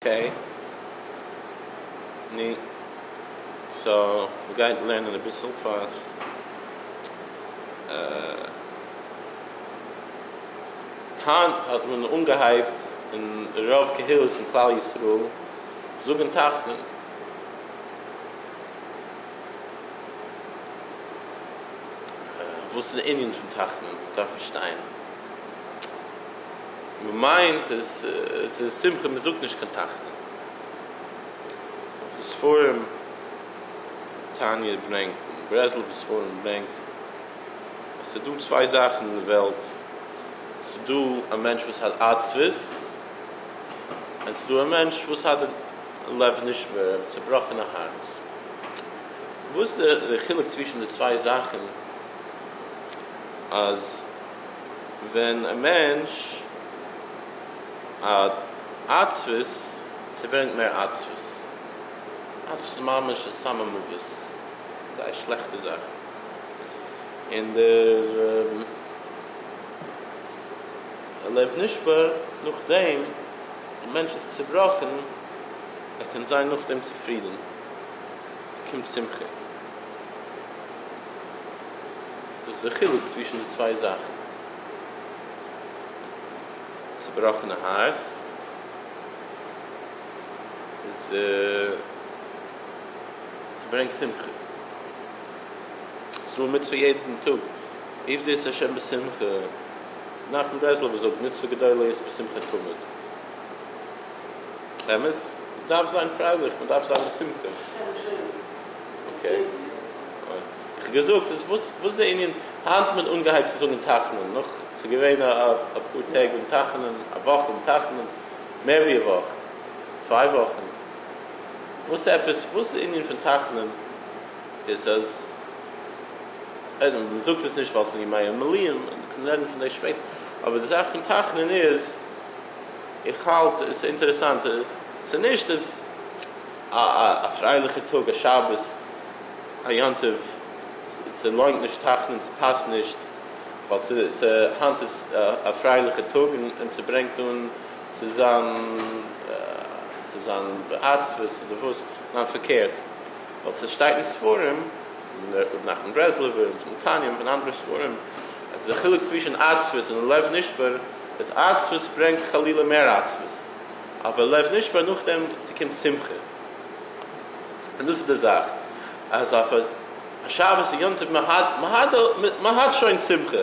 Okay, נו, so מ'גייט לערנען אביסל פאר היינט האט מען אנגעהייבט אין רוב קהילות אין כלל ישראל צו זאגן תחנון. וואס איז די ענין פון תחנון? מ'דארף פארשטיין. מ'מיינט עס איז שמחה מ'זאגט נישט קיין תחנון. די ספרים תניא ברענגט און ברסלב'ע ספרים ברענגט אז ס'איז דא צוויי זאכן אין די וועלט, ס'איז דא א מענטש וואס האט עצבות, און ס'איז דא א מענטש וואס האט לב נשבר, א צובראכענע הארץ. וואס איז די חילוק צווישן די צוויי זאכן? אז ווען א מענטש האט עצבות, ס'ברענגט מער עצבות. עצבות איז ממש א סם המוות, זייער שלעכטע זאך. און דער לב נשבר נאכדעם, א מענטש איז צובראכן, ער קען זיין נאכדעם צופרידן, קומט שמחה. דאס איז די חילוק צווישן די צוויי זאכן. צובראכענע הארץ איז ס'ברענגט שמחה. ס'איז דא א מצוה יעדן טאג, עבדו את ה' בשמחה. נחמן ברסלבער זאגט מצוה גדולה להיות בשמחה תמיד. אמת? מ'דארף זיין פרייליך, מ'דארף זיין בשמחה. Okay. איך האב געזאגט איז וואס וואס איז די ענין היינט האט מען אנגעהייבט צו זאגן תחנון נאך ס'איז געווען א אפאר טעג אן תחנון א וואך אן תחנון מער ווי א וואך צוויי וואכן וואס עפעס וואס איז די ענין פון תחנון איז אז מען זאגט עס נישט ווייל ס'איז ימי המילואים מען קען רעדן פון דאס שפעטער אבער די זאך פון תחנון איז איך האלט עס איז אינטערעסאנט ס'איז נישט אז א פרייליכע טאג א שבת א יום טוב, ס'לוינט נישט תחנון, ס'פאסט נישט, ווייל ס'היינט איז א פרייליכע טאג און ס'ברענגט אן צו זיין צו זיין בעצבות אדער וואס, ניין פארקערט, ווייל ס'שטייט אין ספרים, ר' נחמן ברסלבער און פון תניא און פון אנדערע ספרים, אז די חילוק צווישן עצבות און לב נשבר איז עצבות ברענגט חלילה מער עצבות, אבער לב נשבר נאכדעם ס'קומט שמחה. און דאס איז די זאך, אז אויף א שבת און יום טוב מען האט מען האט שוין שמחה,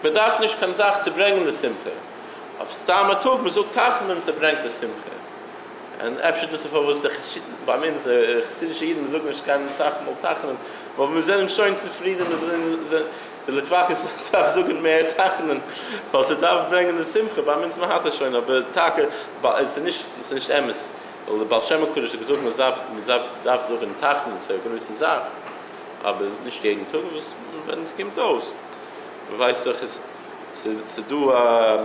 מען דארף נישט קיין זאך צו ברענגען די שמחה, אויף סתם א טאג מען זאגט תחנון ס'ברענגט די שמחה, און אפשר דאס איז פארוואס די ביי אונז די חסידישע אידן מען זאגט נישט קיין סאך מאל תחנון, ווייל מיר זענען שוין צופרידען, מיר זענען די ליטוואקעס דארף זאגען מער תחנון ווייל ס'דארף ברענגען די שמחה, ביי אונז מען האט עס שוין, אבער טאקע עס איז נישט אמת. ווייל דער בעל שם הקדוש האט געזאגט מען דארף מען דארף זאגן תחנון ס'איז א גרויסע זאך, אבער נישט יעדן טאג וואס ווען עס קומט אויס, מ'ווייסט דאך עס ס'איז דא א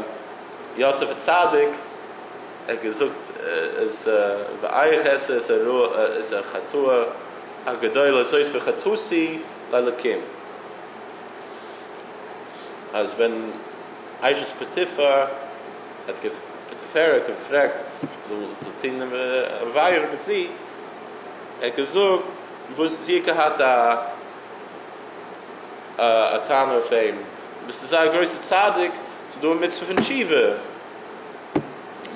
יוסף הצדיק ער האט געזאגט אז ואיך אעשה את הרעה את החטאה הגדולה הזאת וחטאתי לאלקים אז ווען אשת פוטיפר האט פוטיפר געפרעגט זאל טון עבירה מיט זי, ער האט געזאגט וואס זי האט געהאט א טענה אויף אים, ביסט אזא גרויסע צדיק, ס'איז דא א מצוה פון תשובה,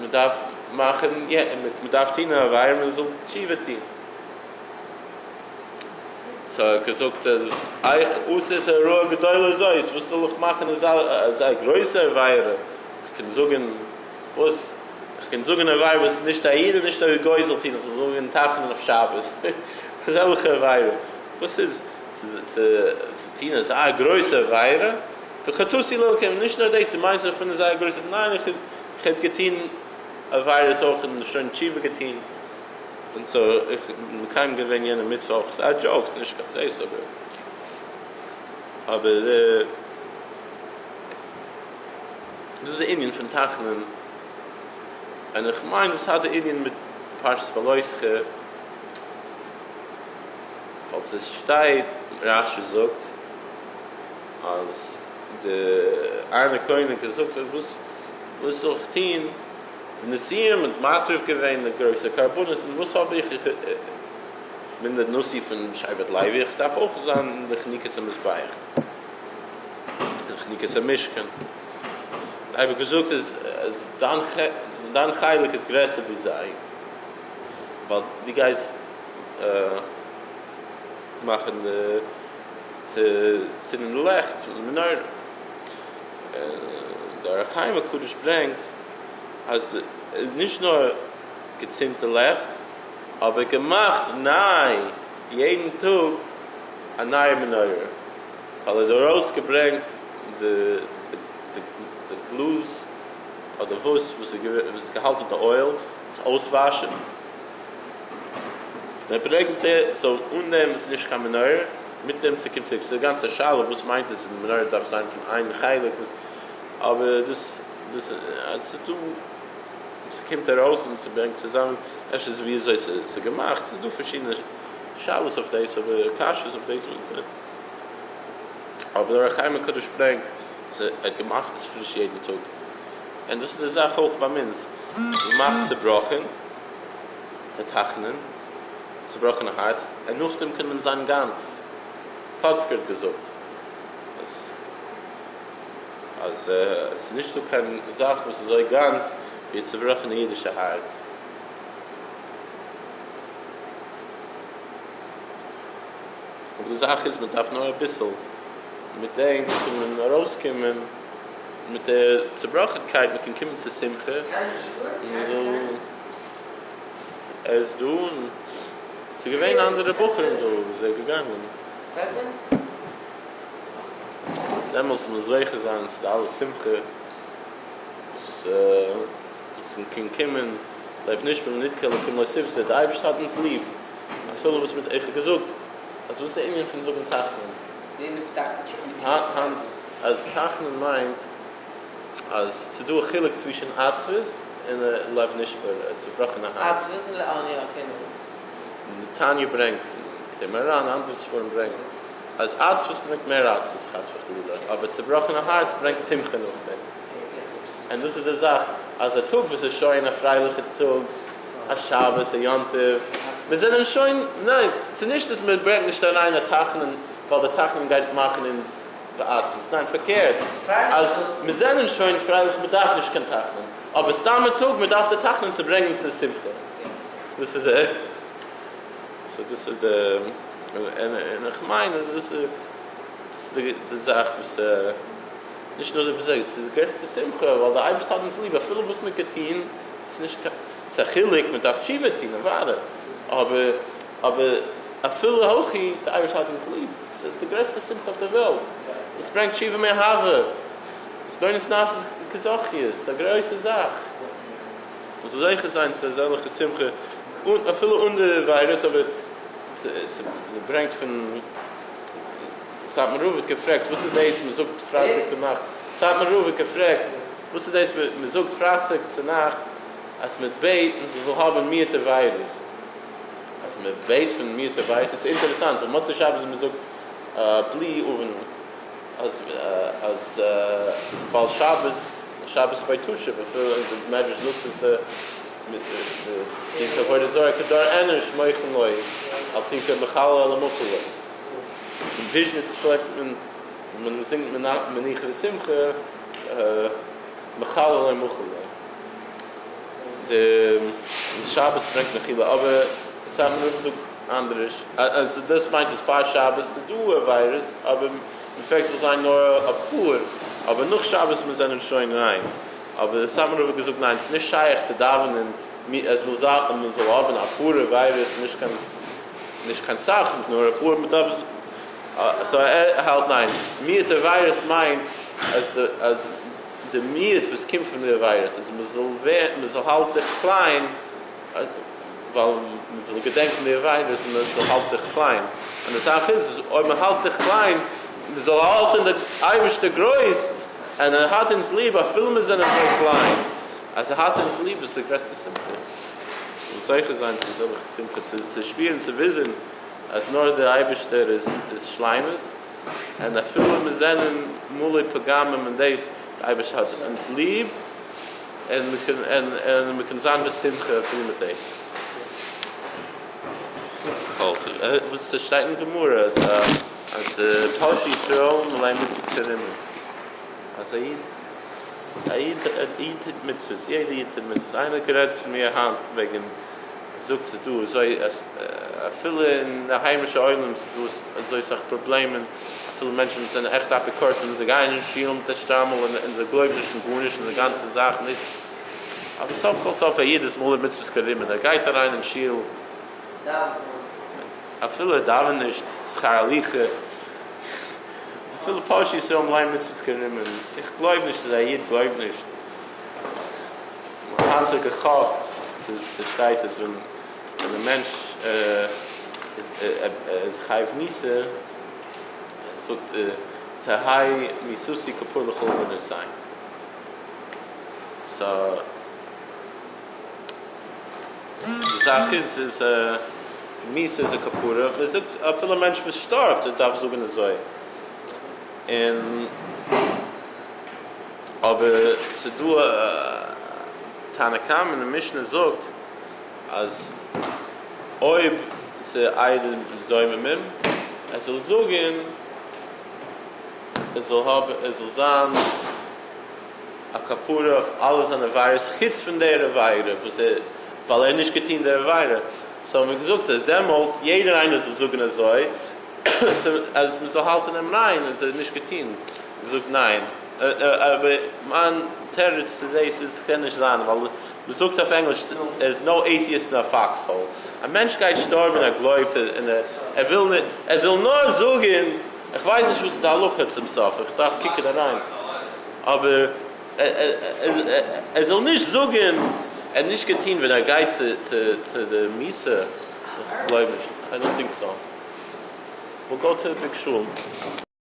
מען דארף מאכן, מען דארף טון א עבירה מען זאל תשובה טון. so ער האט געזאגט אז איך אעשה את הרעה הגדולה הזאת, וואס זאל איך מאכן אזא גרויסע עבירה, איך קען זאגן וואס, איך קען זאגן עבירה וואס נישט א איד און נישט א גוי זאל טון, איך זאל זאגן תחנון אויף שבת, אזעלכע עבירה, וואס איז צו טון אזא גרויסע עבירה, וחטאתי לאלקים, נישט נאר דאס, דו מיינסט איך בין אזא גרויסע, ניין איך האב געטון עבירות אויך און שוין תשובה געטון. און so איך בין מקיים געווען יענע מצוה אויך, ס'איז א joke, ס'איז נישט קיין דאס אבער אבער דאס איז די ענין פון תחנון, און איך מיין דאס האט די ענין מיט פרשת בהעלותך, ווייל ס'שטייט, רשי זאגט אז די אהרן הכהן האט געזאגט וואס וואס זאל איך טון? די נשיאים האט מקריב געווען די גרויסע קרבנות און וואס האב איך? איך בין דער נשיא פון שבט לוי, איך דארף אויך זיין אין די חנוכת המזבח, אין חנוכת המשכן. דער אייבערשטער געזאגט אז אז דיין חלק איז גרעסער ווי זיי, ווייל דו גייסט מאכן די צו צינדן די לעכט און די מנורה. דער אור החיים הקדוש ברענגט אז נישט נאר געצינדט די לעכט, אבער געמאכט ניי יעדן טאג א נייע מנורה, ווייל ער האט ארויס געברענגט די גלאז אדער וואס וואס איז געהאלטן די אויל צו אויסוואשן, און ער ברענגט סאו אן דעם איז נישט קיין מנורה, מיט דעם ס'קומט צוריק, ס'איז א גאנצע שאלה וואס מיינט עס די מנורה דארף זיין פון איין חלק וואס אבער דאס דאס אז ס'איז דא ס'קומט ארויס און ס'ברענגט צוזאמען אפשר איז ווי אזוי ס'איז געמאכט ס'איז דא פארשידענע שאלות אויף דאס אבער קשיות אויף דאס אבער דער אור החיים הקדוש ברענגט אז ער האט געמאכט עס פריש יעדן טאג און דאס איז די זאך אויך ביי אונז מ'מאכט צובראכן תתחנן צובראכענע הארץ, און נאכדעם קען מען זיין גאנץ. קאצקער האט געזאגט אז אז עס איז נישטא קיין זאך וואס איז אזוי גאנץ ווי א צובראכענע אידישע הארץ. אבער די זאך איז מען דארף נאר אביסל, מיט דעם קען מען ארויסקומען מיט די צובראכענקייט, מען קען קומען צו שמחה, און מען זאל. ער איז דא און ס'איז געווען אנדערע בחורים דא וואס זענען געגאנגען. דעמאלטס מוז זוכה זיין צו די אלע שמחה וואס וואס קען קומען לב נשבר ונדכה אלקים לא תבזה, די אייבערשטער האט אונז ליב אפילו וואס מ'האט איך געזאגט אז וואס איז די ענין פון זאגן תחנון? אז תחנון מיינט אז ס'איז דא א חילוק צווישן עצבות און א לב נשבר, א צובראכענע הארץ. עצבות און לעני אקעי נו. די תניא ברענגט, כתבי מוהר"ן, אנדערע ספרים ברענגט, אז עצבות ברענגט מער עצבות חס וחלילה, אבער צובראכענע הארץ ברענגט שמחה נאכדעם. און דאס איז די זאך, אז א טאג וואס איז שוין א פרייליכע טאג, א שבת, א יום טוב, מיר זענען שוין, ניין, ס'איז נישט אז מען ברענגט נישט אריין א תחנון ווייל די תחנון גייט מאכן אונז בעצבות, ניין פארקערט, אז מיר זענען שוין פרייליך מען דארף נישט קיין תחנון, אבער סתם א טאג מען דארף די תחנון צו ברענגען צו שמחה, דאס איז די, סאו דאס איז די, און איך מיין אז דאס איז די זאך וואס, נישט נאר די, ס'איז די גרעסטע שמחה ווייל די אייבערשטער האט אונז ליב אפילו וואס מען האט געטון, ס'איז נישט קיין, ס'איז א חילוק מען דארף תשובה טון אוודאי, אבער אבער אפילו הכי די אייבערשטער האט אונז ליב. ס'איז די גרעסטע שמחה אויף דער וועלט, עס ברענגט תשובה מאהבה, זדונות נעשות כזכיות, ס'איז א גרויסע זאך, מען זאל זוכה זיין צו אזעלכע שמחה, אפילו אן די וויירוס, אבער ס'ברענגט פון סאטמאר רב האט געפרעגט וואס איז דאס מען זאגט פרייטאג צו נאכט, סאטמאר רב האט געפרעגט וואס איז דאס מען זאגט פרייטאג צו נאכט אז מען בעט מען זאל האבן מיעוט עבירות. אז מען בעט פון מיעוט עבירות, עס איז אינטערעסאנט ווייל מוצאי שבת ווען מען זאגט בלי עוון אז אז ווייל שבת שבת ביי תשב אפילו און די מדרש זאגט עס דין כבוד זרה כדור אנוש מוחין לו אל תקרא מחלל אלא מחול לו. אין וויזשניץ פלעגט מען מען זינגט מנוחה ושמחה מחלל אלא מחול לו. די שבת ברענגט מחילה אבער סאטמאר רב זאגט אנדערש אז דאס מיינט אז פאר שבת איז דא עבירות אבער מ'פרעגט זאל זיין נאר אפאר אבער נאך שבת מיר זענען שוין ריין אבער סאטמאר רב האט געזאגט ניין ס'איז נישט שייך צו דאווענען אז מען זאל האבן אפאר עבירות נישט קיין נישט קיין סאך נאר אפאר מ'דארף סאו ער האלט ניין מיעוט עבירות מיינט אז אז די מיעוט וואס קומט פון די עבירות איז מען זאל ווערן מען זאל האלט זיך קליין ווייל מען זאל געדענקן די עבירות און מען זאל האלט זיך קליין און די זאך איז אויב מען האלט זיך קליין מען זאל האלטן די אייבערשטער גרויס און ער האט אונז ליב אפילו מיר זענען אזוי קליין אז ער האט אונז ליב דאס איז די גרעסטע שמחה זאל זוכה זיין צו אזעלכע שמחה צו שפירן צו וויזן אז נאר דער אייבערשטער איז שלימות. און אפילו מיר זענען מלא פגמים און דאס, די אייבערשטער האט אונז ליב. און מ'קען און און מ'קען זיין בשמחה אפילו מיט דאס. וואס ס'שטייט אין גמרא אז אז פרשו ישראל מלא מצוות כרימון אז א איד א איד א איד טוט מצוות יעדע איד טוט מצוות איינער האט גערעדט צו מיר היינט וועגן זאגט ס'איז דא אזוי אפילו אין די היימישע עולם איז דא אזוי סאך פראבלעמען אפילו מענטשן וואס זענען עכט אפיקורסים זיי גייען אין שול מיט א שטריימל און זיי גלויבן נישט אין גארנישט אין די גאנצע זאך נישט אבער סוף כל סוף א איד איז מלא מצוות כרימון ער גייט אריין אין שול אפילו ער דאווענט נישט שכר הליכה אפילו פרשו ישראל מלא מצוות כרימון איך גלויב נישט אז א איד גלויבט נישט היינט האט געכאפט ס'שטייט אז ווען א מענטש איז חייב מיתה זאגט תהא מיתתי כפרה לכל עוונותי סא די זאך איז איז מיתה איז א כפרה מען זאגט אפילו א מענטש וואס שטארבט ער דארף זאגן אזוי און אבער ס'דא א תנא קמא אין די משנה זאגט אז אויב ס'עדים זוממים ער זאל זאגן ער זאל האבן ער זאל זיין א כפרה אויף אלע זיינע עבירות חוץ פון דער עבירה וואס ער ווייל ער האט נישט געטון דער עבירה סאו האבן מיר געזאגט אז דעמאלטס יעדער איינער זאל זאגן אזוי אז מ'זאל האלטן אים ריין אז ער האט נישט געטון געזאגט ניין. אבער מיין תירוץ צו דאס איז ס'קען נישט זיין ווייל מ'זאגט אויף ענגליש דער איז נאו עיטיאיסט אין א פאקס האול. א מענטש גייט שטארבן ער גלויבט און ער וויל נישט ער זאל נאר זאגן איך ווייס נישט וואס איז די הלכה צום סוף איך דארף קוקן אריין אבער ער זאל נישט זאגן ער האט נישט געטון ווען ער גייט צו די מיתה איך גלויב נישט איי דאנט טינק סאו. וויל גאו טו די ביג שול.